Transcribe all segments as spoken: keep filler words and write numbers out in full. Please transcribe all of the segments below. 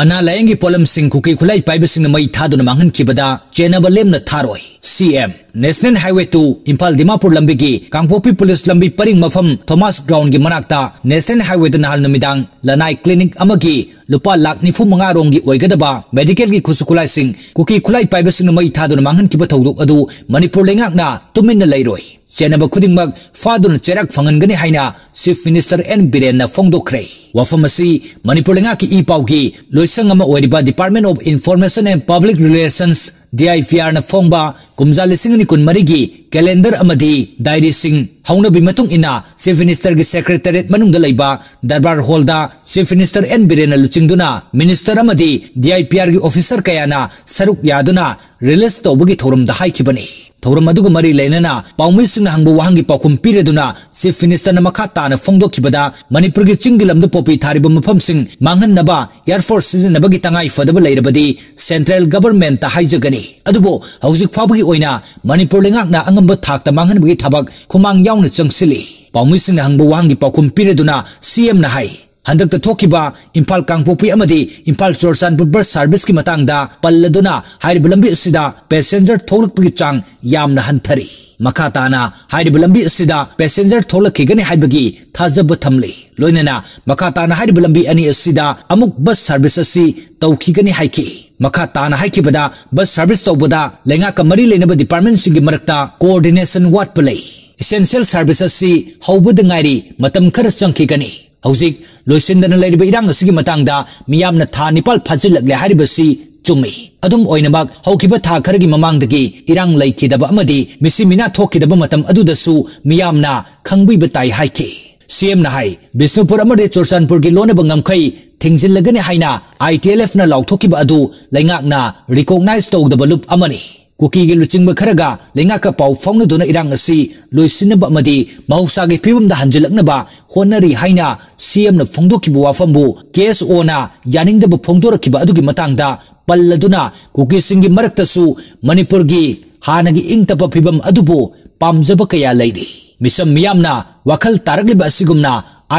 ꯑꯅꯥ ꯂꯥꯌꯦꯡꯒꯤ ꯄꯣꯠꯂꯝꯁꯤꯡ ꯀꯨꯀꯤ ꯈꯨꯠꯂꯥꯏ ꯄꯥꯏꯕꯁꯤꯡꯅ ꯃꯩ ꯊꯥꯗꯨꯅ ꯃꯥꯡꯍꯟꯈꯤꯕꯗ ꯆꯦꯟꯅꯕ ꯂꯦꯝꯅ ꯊꯥꯔꯣꯏ꯫ ꯁꯤ M. National Highway two Imphal Dimapur ꯂꯝꯕꯤꯒꯤ ꯀꯥꯡꯄꯣꯛꯄꯤ ꯄꯨꯂꯤꯁ ꯂꯝꯕꯤ ꯄꯔꯤꯡ ꯃꯐꯝ ꯊꯣꯃꯥꯁ ꯒ꯭ꯔꯥꯎꯟꯒꯤ ꯃꯅꯥꯛꯇ National Highwayꯗ ꯅꯍꯥꯟ ꯅꯨꯃꯤꯗꯥꯡ ꯂꯅꯥꯏ ꯀ꯭ꯂꯤꯅꯤꯛ ꯑꯃꯒꯤ ꯂꯨꯄꯥ ꯂꯥꯈ ꯅꯤꯐꯨ ꯃꯉꯥ ꯔꯣꯝꯒꯤ ꯑꯣꯏꯒꯗꯕ ꯃꯦꯗꯤꯀꯦꯜꯒꯤ ꯈꯨꯠꯁꯨ ꯈꯨꯠꯂꯥꯏꯁꯤꯡ ꯀꯨꯀꯤ ꯈꯨꯠꯂꯥꯏ ꯄꯥꯏꯕꯁꯤꯡꯅ ꯃꯩ ꯊꯥꯗꯨꯅ ꯃꯥꯡꯍꯟꯈꯤꯕ ꯊꯧꯗꯣꯛ ꯑꯗꯨ ꯃꯅꯤꯄꯨꯔ ꯂꯩꯉꯥꯛꯅ ꯇꯨꯃꯤꯟꯅ ꯂꯩꯔꯣꯏ꯫ ꯆꯦꯟꯅꯕ ꯈꯨꯗꯤꯡꯃꯛ ꯐꯥꯗꯨꯅ ꯆꯩꯔꯥꯛ ꯐꯪꯍꯟꯒꯅꯤ ꯍꯥꯏꯅ Chief Minister ꯑꯦꯟ ꯕꯤꯔꯦꯟꯅ ꯐꯣꯡꯗꯣꯛꯈ꯭ꯔꯦ꯫ ꯋꯥꯐꯝ ꯑꯁꯤ ꯃꯅꯤꯄꯨꯔ ꯂꯩꯉꯥꯛꯀꯤ ꯏ ꯄꯥꯎꯒꯤ ꯂꯣꯏꯁꯪ ꯑꯃ ꯑꯣꯏꯔꯤꯕ Department of Information and Public Relations, D I P R ꯅ ꯐꯣꯡꯕ ꯀꯨꯝꯖꯥ ꯂꯤꯁꯤꯡ ꯑꯅꯤ ꯀꯨꯟꯃꯔꯤꯒꯤ calendar ꯑꯃꯗꯤ diaryꯁꯤꯡ ꯍꯧꯅꯕꯤ ꯃꯇꯨꯡ ꯏꯟꯅ Chief Ministerꯒꯤ Secretariat ꯃꯅꯨꯡꯗ ꯂꯩꯕ ꯗꯔꯕꯥꯔ ꯍꯣꯜꯗ Chief Minister ꯑꯦꯟ ꯕꯤꯔꯦꯟꯅ ꯂꯨꯆꯤꯡꯗꯨꯅ minister ꯑꯃꯗꯤ D I P Rꯒꯤ officer ꯀꯌꯥꯅ ꯁꯔꯨꯛ ꯌꯥꯗꯨꯅ release ꯇꯧꯕꯒꯤ ꯊꯧꯔꯝꯗ ꯍꯥꯏꯈꯤꯕꯅꯤ꯫ ꯊꯧꯔꯝ ꯑꯗꯨꯒ ꯃꯔꯤ ꯂꯩꯅꯅ ꯄꯥꯎꯃꯤꯁꯤꯡꯅ ꯍꯪꯕ ꯋꯥꯍꯪꯒꯤ ꯄꯥꯎꯈꯨꯝ ꯄꯤꯔꯗꯨꯅ Chief Ministerꯅ ꯃꯈꯥ ꯇꯥꯅ ꯐꯣꯡꯗꯣꯛꯈꯤꯕꯗ, ꯃꯅꯤꯄꯨꯔꯒꯤ ꯆꯤꯡꯒꯤ ꯂꯝꯗ ꯄꯣꯄꯤ ꯊꯥꯔꯤꯕ ꯃꯐꯝꯁꯤꯡ ꯃꯥꯡꯍꯟꯅꯕ Air Force ꯁꯤꯖꯤꯟꯅꯕꯒꯤ ꯇꯉꯥꯏ ꯐꯗꯕ ꯂꯩꯔꯕꯗꯤ central governmentꯇ ꯍꯥꯏꯖꯒꯅꯤ꯫ ꯑꯗꯨꯕꯨ ꯍꯧꯖꯤꯛ ꯐꯥꯎꯕꯒꯤ ꯑꯣꯏꯅ ꯃꯅꯤꯄꯨꯔ ꯂꯩꯉꯥꯛꯅ ꯑꯉꯝꯕ ꯊꯥꯛꯇ ꯃꯥꯡꯍꯟꯕꯒꯤ ꯊꯕꯛ ꯈꯨꯃꯥꯡ ꯌꯥꯎꯅ ꯆꯪꯁꯤꯜꯂꯤ꯫ ꯄꯥꯎꯃꯤꯁꯤꯡꯅ ꯍꯪꯕ ꯋꯥꯍꯪꯒꯤ ꯄꯥꯎꯈꯨꯝ ꯄꯤꯔꯗꯨꯅ ꯁꯤ ꯑꯦꯝꯅ ꯍꯥꯏ, ꯍꯟꯗꯛꯇ ꯊꯣꯛꯈꯤꯕ ꯏꯝꯐꯥꯜ ꯀꯥꯡꯄꯣꯛꯄꯤ ꯑꯃꯗꯤ ꯏꯝꯐꯥꯜ ꯆꯨꯔꯆꯥꯟꯄꯨꯔ bus serviceꯀꯤ ꯃꯇꯥꯡꯗ ꯄꯜꯂꯗꯨꯅ ꯍꯥꯏꯔꯤꯕ ꯂꯝꯕꯤ ꯑꯁꯤꯗ passenger ꯊꯣꯛꯂꯛꯄꯒꯤ ꯆꯥꯡ ꯌꯥꯝꯅ ꯍꯟꯊꯔꯤ꯫ ꯃꯈꯥ ꯇꯥꯅ ꯍꯥꯏꯔꯤꯕ ꯂꯝꯕꯤ ꯑꯁꯤꯗ passenger ꯊꯣꯛꯂꯛꯈꯤꯒꯅꯤ ꯍꯥꯏꯕꯒꯤ ꯊꯥꯖꯕ ꯊꯝꯂꯤ꯫ ꯂꯣꯏꯅꯅ ꯃꯈꯥ ꯇꯥꯅ ꯍꯥꯏꯔꯤꯕ ꯂꯝꯕꯤ ꯑꯅꯤ ꯑꯁꯤꯗ ꯑꯃꯨꯛ bus service ꯑꯁꯤ ꯇꯧꯈꯤꯒꯅꯤ ꯍꯥꯏꯈꯤ꯫ ꯃꯈꯥ ꯇꯥꯅ ꯍꯥꯏꯈꯤꯕꯗ, bus service ꯇꯧꯕꯗ ꯂꯩꯉꯥꯛꯀ ꯃꯔꯤ ꯂꯩꯅꯕ departmentꯁꯤꯡꯒꯤ ꯃꯔꯛꯇ coordination ꯋꯥꯠꯄ ꯂꯩ꯫ Essential service ꯑꯁꯤ ꯍꯧꯕꯗ ꯉꯥꯏꯔꯤ, ꯃꯇꯝ ꯈꯔ ꯆꯪꯈꯤꯒꯅꯤ꯫ ꯍꯧꯖꯤꯛ ꯂꯣꯏꯁꯤꯟꯗꯅ ꯂꯩꯔꯤꯕ ꯏꯔꯥꯡ ꯑꯁꯤꯒꯤ ꯃꯇꯥꯡꯗ ꯃꯤꯌꯥꯝꯅ ꯊꯥ ꯅꯤꯄꯥꯜ ꯐꯥꯖꯤꯜꯂꯛꯂꯦ ꯍꯥꯏꯔꯤꯕꯁꯤ ꯆꯨꯝꯃꯤ꯫ ꯑꯗꯨꯝ ꯑꯣꯏꯅꯃꯛ, ꯍꯧꯈꯤꯕ ꯊꯥ ꯈꯔꯒꯤ ꯃꯃꯥꯡꯗꯒꯤ ꯏꯔꯥꯡ ꯂꯩꯈꯤꯗꯕ ꯑꯃꯗꯤ ꯃꯤꯁꯤ ꯃꯤꯅꯥ ꯊꯣꯛꯈꯤꯗꯕ ꯃꯇꯝ ꯑꯗꯨꯗꯁꯨ ꯃꯤꯌꯥꯝꯅ ꯈꯪꯕꯤꯕ ꯇꯥꯏ ꯍꯥꯏꯈꯤ꯫ ꯁꯤ ꯑꯦꯝꯅ ꯍꯥꯏ, ꯕꯤꯁꯅꯨꯄꯨꯔ ꯑꯃꯗꯤ ꯆꯨꯔꯆꯥꯟꯄꯨꯔꯒꯤ ꯂꯣꯟꯅꯕ ꯉꯝꯈꯩ ꯊꯤꯡꯖꯤꯜꯂꯒꯅꯤ ꯍꯥꯏꯅ I T L Fꯅ ꯂꯥꯎꯊꯣꯛꯈꯤꯕ ꯑꯗꯨ ꯂꯩꯉꯥꯛꯅ recognize ꯇꯧꯗꯕ ꯂꯨꯞ ꯑꯃꯅꯤ꯫ ꯀꯨꯀꯤꯒꯤ ꯂꯨꯆꯤꯡꯕ ꯈꯔꯒ ꯂꯩꯉꯥꯛꯀ ꯄꯥꯎ ꯐꯥꯎꯅꯗꯨꯅ ꯏꯔꯥꯡ ꯑꯁꯤ ꯂꯣꯏꯁꯤꯟꯅꯕ ꯑꯃꯗꯤ ꯃꯍꯧꯁꯥꯒꯤ ꯐꯤꯕꯝꯗ ꯍꯟꯖꯤꯜꯂꯛꯅꯕ ꯍꯣꯠꯅꯔꯤ ꯍꯥꯏꯅ ꯁꯤ ꯑꯦꯝꯅ ꯐꯣꯡꯗꯣꯛꯈꯤꯕ ꯋꯥꯐꯝꯕꯨ K S Oꯅ ꯌꯥꯅꯤꯡꯗꯕ ꯐꯣꯡꯗꯣꯔꯛꯈꯤꯕ ꯑꯗꯨꯒꯤ ꯃꯇꯥꯡꯗ ꯄꯜꯂꯗꯨꯅ, ꯀꯨꯀꯤꯁꯤꯡꯒꯤ ꯃꯔꯛꯇꯁꯨ ꯃꯅꯤꯄꯨꯔꯒꯤ ꯍꯥꯟꯅꯒꯤ ꯏꯪ ꯇꯞꯄ ꯐꯤꯕꯝ ꯑꯗꯨꯕꯨ ꯄꯥꯝꯖꯕ ꯀꯌꯥ ꯂꯩꯔꯤ꯫ ꯃꯤꯆꯝ ꯃꯤꯌꯥꯝꯅ ꯋꯥꯈꯜ ꯇꯥꯔꯛꯂꯤꯕ ꯑꯁꯤꯒꯨꯝꯅ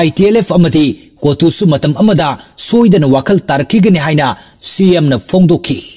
I T L F ꯑꯃꯗꯤ ꯀꯣꯇꯨꯁꯨ ꯃꯇꯝ ꯑꯃꯗ ꯁꯣꯏꯗꯅ ꯋꯥꯈꯜ ꯇꯥꯔꯛꯈꯤꯒꯅꯤ ꯍꯥꯏꯅ ꯁꯤ ꯑꯦꯝꯅ ꯐꯣꯡꯗꯣꯛꯈꯤ꯫